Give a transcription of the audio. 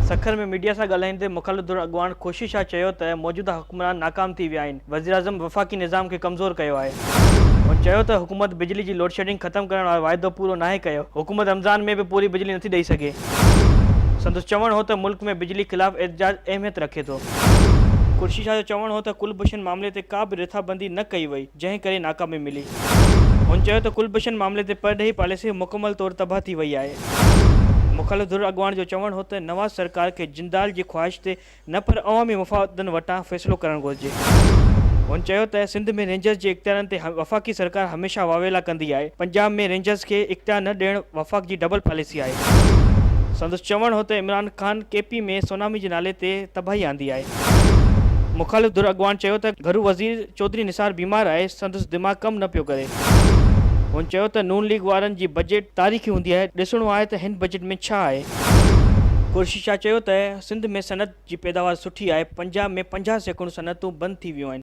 Sukkur ۾ media سان ڳالهائيندي مخالف ڌر اڳواڻ خورشيد شاهه چيو ته موجوده حڪمران ناڪام ٿي ويا آهن، وزيراعظم وفاقي نظام کي ڪمزور ڪيو آهي. هن چيو ته حڪومت بجلي جي لوڊشيڊنگ ختم ڪرڻ وارو واعدو پورو ناهي ڪيو، حڪومت رمضان ۾ به پوري بجلي نٿي ڏئي سگهي. سندس چوڻ هو ته ملڪ ۾ بجلي خلاف احتجاج اهميت رکي ٿو. خورشيد شاهه جو چوڻ هو ته ڪلڀوشن معاملي تي ڪا به رٿابندي نه ڪئي وئي، جنهن ڪري ناڪامي ملي. هن چيو ته ڪلڀوشن معاملي تي پرڏيهي پاليسي مڪمل طور تباهه ٿي وئي آهي. مخالف ڌر اڳواڻ جو چوڻ هو ته نواز سرڪار کي جندال جي خواهش تي نه پر عوامي مفادن وٽان فيصلو ڪرڻ گهرجي. هن چيو ته سنڌ ۾ رينجرز جي اختيارن تي وفاقي سرڪار هميشه واويلا ڪندي آهي، پنجاب ۾ رينجرز کي اختيار نه ڏيڻ وفاق جي ڊبل پاليسي آهي. سندس چوڻ هو ته عمران خان ڪي پي ۾ سونامي جي نالي تي تباهي آندي آهي. مخالف ڌر اڳواڻ چيو ته گهرو وزير چوڌري نثار بيمار آهي، سندس دماغ ڪم نه پيو ڪري. هن چيو ته نون ليگ وارن جي بجيٽ تاريخي هوندي آهي، ڏسڻو آهي ته هن بجيٽ ۾ ڇا آهي. خورشيد شاهه چيو ته سنڌ ۾ صنعت جي پيداوار سٺي آهي، پنجاب ۾ 50% صنعتون بند ٿي ويون آهن.